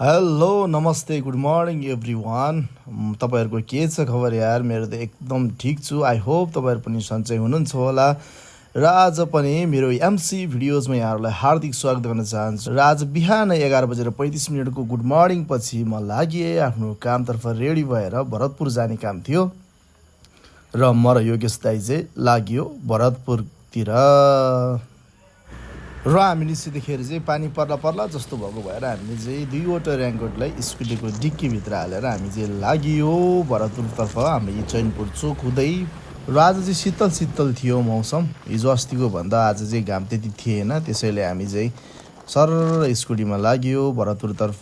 Hello नमस्ते good morning every one. तपाईँहरूको के छ खबर यार? मेरो त एकदम ठिक छु। आई होप तपाईँहरू पनि सन्चै हुनुहुन्छ होला। र आज पनि मेरो एमसी भिडियोजमा यहाँहरूलाई हार्दिक स्वागत गर्न चाहन्छु। र आज बिहान 11:35 को गुड मर्निङ पछि म लागिएँ आफ्नो कामतर्फ रेडी भएर भरतपुर जाने काम थियो र म र योगेश दाइ चाहिँ लाग्यो भरतपुरतिर। र हामी निस्किँदाखेरि चाहिँ पानी पर्ला जस्तो भएको भएर हामीले चाहिँ 2वटा रेनकोटलाई स्कुटीको डिक्कीभित्र हालेर हामी चाहिँ लागियो भरतपुरतर्फ। हामी चैनपुर चोक हुँदै। र आज चाहिँ शीतल थियो मौसम। हिजो अस्तिको भन्दा आज चाहिँ घाम त्यति थिएन, त्यसैले हामी चाहिँ सर स्कुटीमा लाग्यो भरतपुरतर्फ।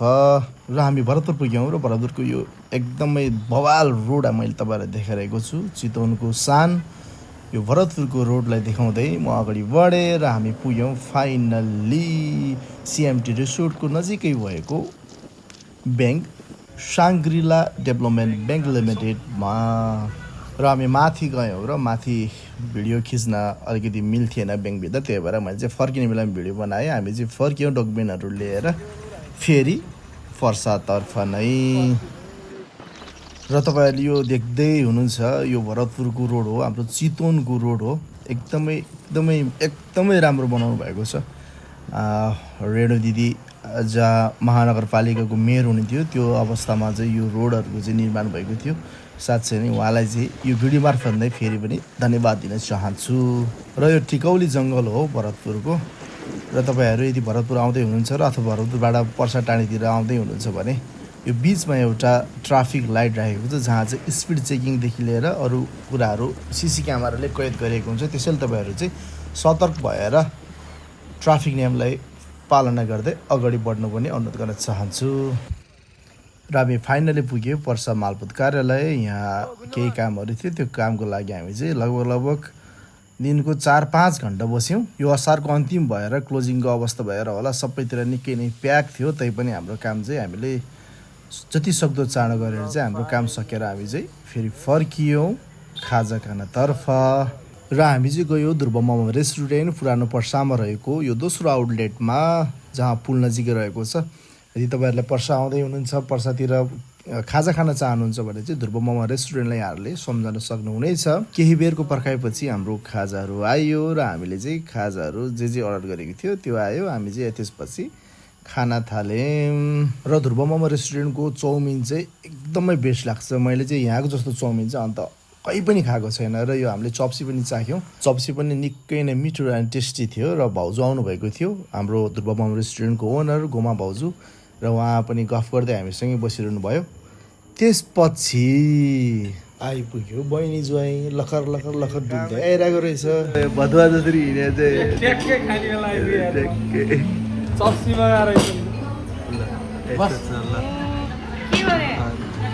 र हामी भरतपुर पुग्यौँ र भरतपुरको यो एकदमै बवाल रोड मैले तपाईँहरूलाई देखाइरहेको छु। चितवनको सान यो भरतपुरको रोडलाई देखाउँदै म अगाडि बढेँ र हामी पुग्यौँ फाइनल्ली सिएमटी रिसोर्टको नजिकै भएको ब्याङ्क साङ्ग्रिला डेभलपमेन्ट ब्याङ्क लिमिटेडमा। र हामी माथि गयौँ र माथि भिडियो खिच्न अलिकति मिल्थेन ब्याङ्कभित्र, त्यही भएर मैले चाहिँ फर्किने बेलामा भिडियो बनाएँ। हामी चाहिँ फर्क्यौँ डकुमेन्टहरू लिएर फेरि फर्सातर्फ नै। र तपाईँहरूले यो देख्दै हुनुहुन्छ यो भरतपुरको रोड हो, हाम्रो चितवनको रोड हो। एकदमै राम्रो बनाउनु भएको छ। रेणु दिदी जहाँ महानगरपालिकाको मेयर हुनुहुन्थ्यो त्यो अवस्थामा चाहिँ यो रोडहरूको चाहिँ निर्माण भएको थियो। साँच्चै नै उहाँलाई चाहिँ यो भिडियो मार्फत नै फेरि पनि धन्यवाद दिन चाहन्छु। र यो टिकौली जङ्गल हो भरतपुरको। र तपाईँहरू यदि भरतपुर आउँदै हुनुहुन्छ र अथवा भरतपुरबाट पर्सा टाढीतिर आउँदै हुनुहुन्छ भने यो बिचमा एउटा ट्राफिक लाइट राखेको छ जहाँ चाहिँ स्पिड चेकिङदेखि लिएर अरू कुराहरू सिसी क्यामेराले कैद गरिएको हुन्छ। त्यसैले तपाईँहरू चाहिँ सतर्क भएर ट्राफिक नियमलाई पालना गर्दै अगाडि बढ्नुपर्ने अनुरोध गर्न चाहन्छु। र हामी फाइनली पुग्यौँ पर्सा मालपोत कार्यालय। यहाँ केही कामहरू थियो, त्यो कामको लागि हामी चाहिँ लगभग दिनको 4-5 घन्टा बस्यौँ। यो असारको अन्तिम भएर क्लोजिङको अवस्था भएर होला सबैतिर निकै नै प्याक थियो। तैपनि हाम्रो काम चाहिँ हामीले जति सक्दो चाँडो गरेर चाहिँ हाम्रो काम सकेर हामी चाहिँ फेरि फर्कियौँ खाजा खानातर्फ। र हामी चाहिँ गयौँ ध्रुव मोमो रेस्टुरेन्ट पुरानो पर्सामा रहेको यो दोस्रो आउटलेटमा जहाँ पुल नजिकै रहेको छ। यदि तपाईँहरूलाई पर्सा आउँदै हुनुहुन्छ, पर्सातिर खाजा खान चाहनुहुन्छ भने चाहिँ ध्रुव मोमो रेस्टुरेन्टलाई यहाँहरूले सम्झन सक्नुहुनेछ। केही बेरको पर्खाएपछि हाम्रो खाजाहरू आयो र हामीले चाहिँ खाजाहरू जे अर्डर गरेको थियो त्यो आयो। हामी चाहिँ त्यसपछि खाना थाल्यौँ। र ध्रुव मोमो रेस्टुरेन्टको चाउमिन चाहिँ एकदमै बेस्ट लाग्छ। मैले चाहिँ यहाँको जस्तो चाउमिन चाहिँ अन्त कहीँ पनि खाएको छैन। र यो हामीले चप्सी पनि चाख्यौँ। चप्सी पनि निकै नै मिठो एन्ड टेस्टी थियो। र भाउजू आउनुभएको थियो, हाम्रो ध्रुव मोमो रेस्टुरेन्टको ओनर गोमा भाउजू। र उहाँ पनि गफ गर्दै हामीसँगै बसिरहनु भयो। त्यसपछि आइपुग्यो बहिनी ज्वाइँ लखर डुल्दै आइरहेको रहेछ। भदुवा जसरी हिँडे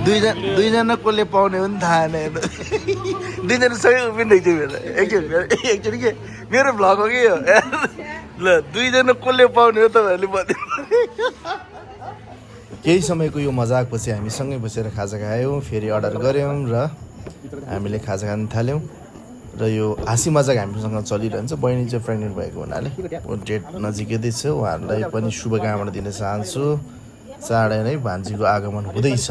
चाहिँ दुईजना कसले पाउने हो नि थाहा नै। दुईजना सबै उभिँदै थियो एकचोटि के मेरो भ्लग हो कि यो। ल दुईजना कसले पाउने हो तपाईँहरूले भन्यो। केही समयको यो मजाकपछि हामी सँगै बसेर खाजा खायौँ, फेरि अर्डर गऱ्यौँ र हामीले खाजा खान थाल्यौँ। र यो हाँसी मजाक हामीसँग चलिरहन्छ। बहिनी चाहिँ प्रेग्नेन्ट भएको हुनाले डेट नजिकै छ। उहाँहरूलाई पनि शुभकामना दिन चाहन्छु। चाँडै नै भान्जीको आगमन हुँदैछ।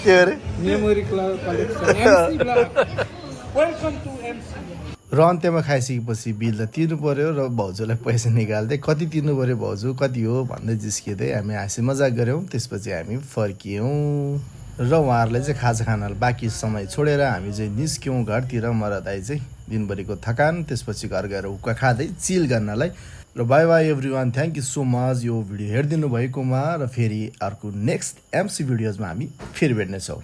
के अरे र अन्त्यमा खाइसकेपछि बिल त तिर्नु पऱ्यो र भाउजूलाई पैसा निकाल्दै कति तिर्नु पऱ्यो भाउजू कति हो भन्दै जिस्किँदै हामी हाँसी मजाक गऱ्यौँ। त्यसपछि हामी फर्कियौँ र उहाँहरूलाई चाहिँ खाजा खाना बाँकी समय छोडेर हामी चाहिँ निस्क्यौँ घरतिर। म र दाइ चाहिँ दिनभरिको थकान त्यसपछि घर गएर हुक्का खाँदै चिल गर्नलाई। र by every one, thank you so much यो भिडियो हेरिदिनु भएकोमा। र फेरि अर्को नेक्स्ट एमसी भिडियोजमा हामी फेरि भेट्नेछौँ।